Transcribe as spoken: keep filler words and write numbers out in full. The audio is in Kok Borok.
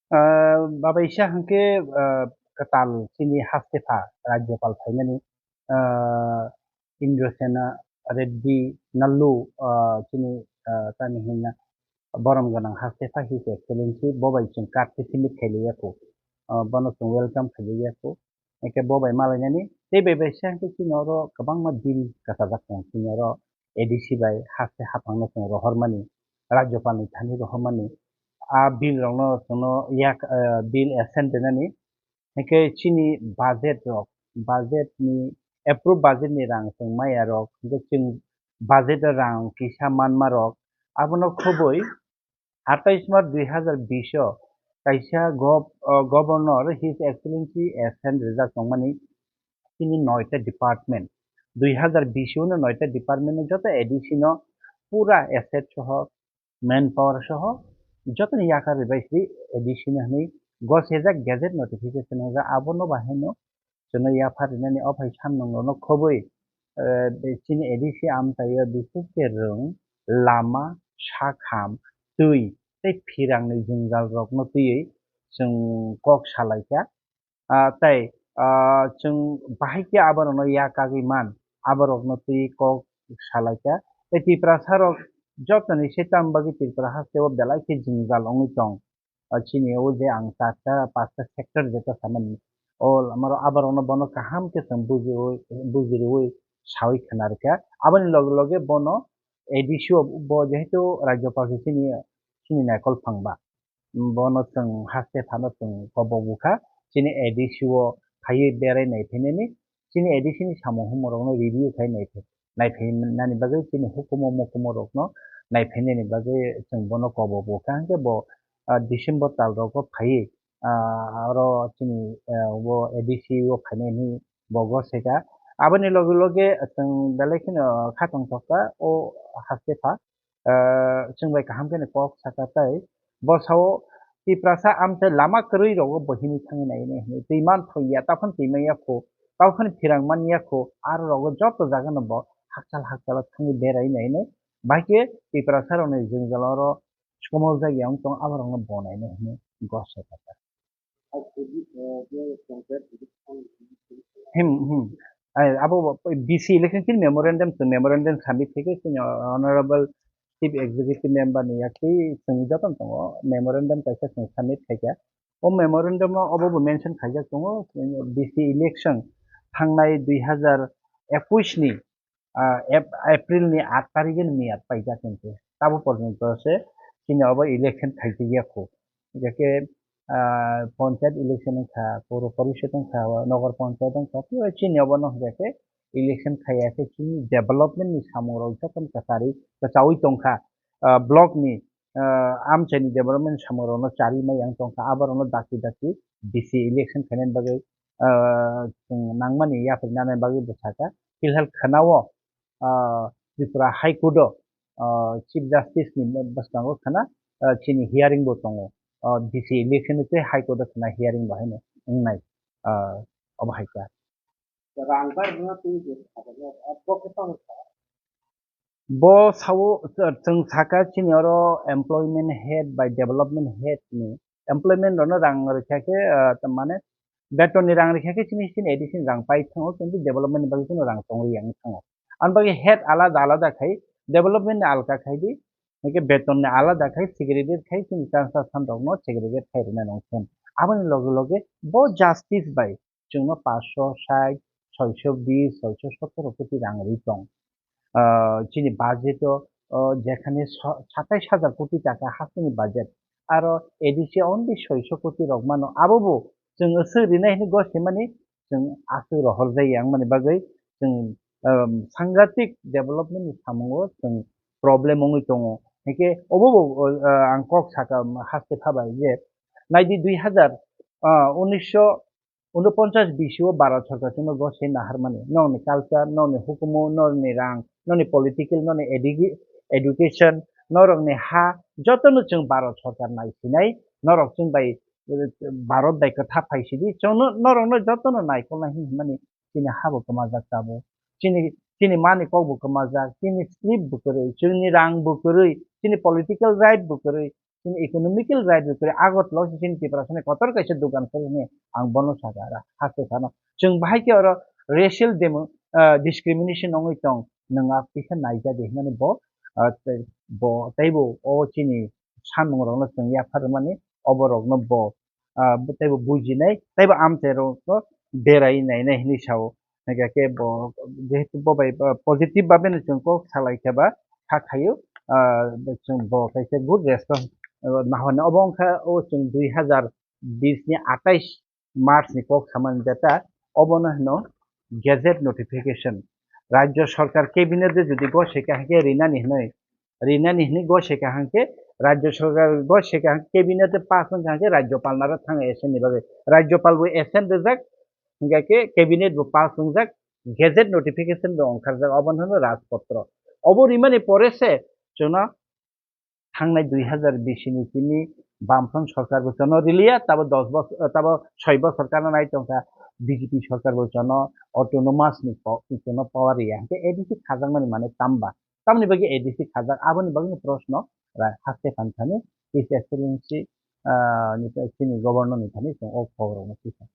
Ah, babaisa hwnkhe, ah, kwtal chini hastepha Rajyapal phaimani, ah, Indrasena Reddy Nallu, ah, chini, ah, tamni hwnna borom gwnang hastepha His Excellency bo bai chwng card khe submit khailaiya kho. Ah, bono chwng welcome khailaiya kho. Hwnkhe bo bai malainani tei bai bai se hwnkhe chini oro kwbangma bill kwchajak tongo chini oro A D C bai haste haphangno chwng rohormani, Rajyapalni thani rohormani. A bill rokno chwngno yak, eh, bill assent rwnani. Hwnkhe chini budget rok, budget ni, approved budget ni rang chwng maya rok, hwnkhe chwng budget o rang kisa manma rok, abono khobwi atais March dui hazar bish o kaisa gov-, o, Governor His Excellency S N rijak tongmani chini noita department. Dui hazar bish o no noita department no joto A D C no pura asset soho, manpower soho jotoni yakar ribai sri A D C no hwnwi gosejak gazette notification wngjak, abono bahai no chwngno yapha rinani o phai samnwngrokno khobwi, eh, chini A D C amchaio bises khe rwng, lama, sakham, twi tei phirangni jwngjal rokno twiwi chwng kok salaikha. Ah, tei, ah, chwng bahai khe aborokno ya kagwi man, aborokno twiwi kok salaikha. Tei Tiprasa rok jotoni se tam bagwi Tripura hasteo belai khe jwngjal wngwi tong. Ah, chini o je ang charta, pasta sector jeta samani, o lamaro aborokno bono kaham khe chwng bujiwi, bujiriwi sawi khna rwkha. Aboni loge loge bono A D C o bo jehetu Rajyapal se chini, chini naikol phang ba. Bono chwng haste phano chwng kobok bukha. Chini A D C o phaiwi berai naiphainani, chini A D C ni samung humung rokno review khai naiphai, naiphainani bagwi chini hukumu mukumu rokno naiphainani bagwi chwng bono kobok bukha. Hwnkhe bo, ah, December tal rogo phaiwi, ah, oro chini, ah, bo A D C o phainai hwnwi bo goseka. Aboni loge loge chwng belai kheno khatong thokha o haste pha. Ah, chwng bai kaham kheno kok saka tei bo sao Tiprasa amchai lama kwrwi rogo bo himwi thangwi nai nai hwnwi. Twi man thoi ya, taphano twi man ya kho, taphano phirang man ya kho, aro rogo joto jaga no bo hakchal hakchal o thangwi berai nai nai. Bahai khe Tiprasa rokni jwngjal oro sokomorjak ya wng tong, abo rokno bo nai nai hwnwi goseka. Hmm, hmm. Ai, abo bo, B C election kin memorandum, to memorandum submit khe khe chini honorable chief executive member ni yakti chwng joto tongo, memorandum kaisa chwng submit khaikha. O memorandum o obo bo mention khaijak tongo, B C election thangnai dui hazar ekush ni ah, Ap-, April ni aat tarikh ni miyat paijak hinke. Tabo porjonto se chini obo election khaijak ya kho. Hingke, ah, panchayat election wngkha, puro porishod wngkha, nagar panchayat wngkha, tei chini obo no hingke election khaiya khe chini development ni samung rok joto no kwchari, kwchaui tongkha. Ah, block ni, ah, amchai ni development samung rok no chari mai yang tongkha, abo rok no dakti dakti B C election khainani bagwi, ah, chwng nangmani yapri nani bagwi bwsaka. Philhal khwnao, ah, Tripura High Court o, ah, Chief Justice ni bwskango khwna, ah, chini hearing bo tongo. Ah, B C election ni tei High Court o khwna hearing bo haino wngnai, ah, obo hai kha. Rang bai rwna twi je bo khe tamo kha. Bo sao, chwng saka chini oro employment head bai development head ni employment rokno rang rwkha khe, ah, mane beton ni rang rwkha khe chini, chini addition rang pai thango, kintu development ni bagwi kheno rang tongwi yang thango. Ani bagwi head alada alada khai, development ni alka khai di, hingke beton ni alada khai, segregate khai, chini changsa san rokno segregate khai rwna nang thung. Aboni loge loge bo justice bai chwngno paanch sho sait, soi sho bis, soi sho sotoro koti rang rwi tong. Ah, chini budget o, o jekhani so-, satais hajar koti taka hasteni budget. Aro A D C only soi sho koti rok mano. Abo bo chwng aswk rinai hinwi gostimani chwng aswk rohor jai yang mani bagwi chwng, um, sangatik development ni samungo chwng problem wngwi tongo. Hingke obo bo, uh, ang kok saka haste phabai je naidi dui hazar, uh, unisho unoponchas bisio Bharat Sarkar chwngno gose naharmani, nokni culture, nokni hukumu, nokni rang, nokni political, nokni edu-, education, norokni ha, jotono chwng Bharat Sarkar naisinai, norok chwng bai, eh, Bharat bai kwtha phaisidi, chwngno, norokno jotono naikolnai hinmani chini ha bo kwmajak tabuk. Chini, chini mani kok bo kwmajak, chini script bo kwrwi, chini rang bo kwrwi, chini political right bo kwrwi, chini economical right bai kwrwi Agartala o chini Tiprasani kotor kaisa dogan kwrwi hwnwi ang bono sakha, haste phano. Chwng bahai khe oro racial demo, ah, discrimination wngwi tong, nwng a kisa naijadi hwnmani bo, ah, tei bo, teibo o chini samung rokno chwng yaphar rwmani, obo rokno bo, ah, teibo bujinai, teibo amchai rokno berai nainai hwnwi sao. Hingkha khe bo, jehetu bo bai, ah, positive babeno chwng kok salai khe ba, kha khaio, ah, chwng bo kaisa good response, ah, nahornai. Obo wngkha o chwng dui hazar bis ni atais March ni kok samani data, obono hino gazette notification. Rajya Sarkar cabinet de jodi go se kaham khe rinani hinoi, rinani hinoi go se kaham khe Rajya Sarkar go se kaham cabinet de pass wng kaham khe Rajyapal naro thang assent ni bagwi. Rajyapal bo assent rijak, hingkha khe cabinet bo pass wngjak, gazette notification bo ongkharjak, obono hino Rajpatro. Obo rimani pore se chwngno thangnai dui hazar bish ni chini Bamfront sorkar bo chwngno riliya, tabo dos bosor, tabo soi bosor kana nai tongkha B J P sorkar bo chwngno autonomous ni po-, chwngno power riya. Hingkhe A D C khajakmani mane tamba? Tamoni bagwi A D C khajak? Aboni bagwino proshno ra-, haste phan thani His Excellency, ah, ni, chini governor ni thani chwng o khobor rokno tisa.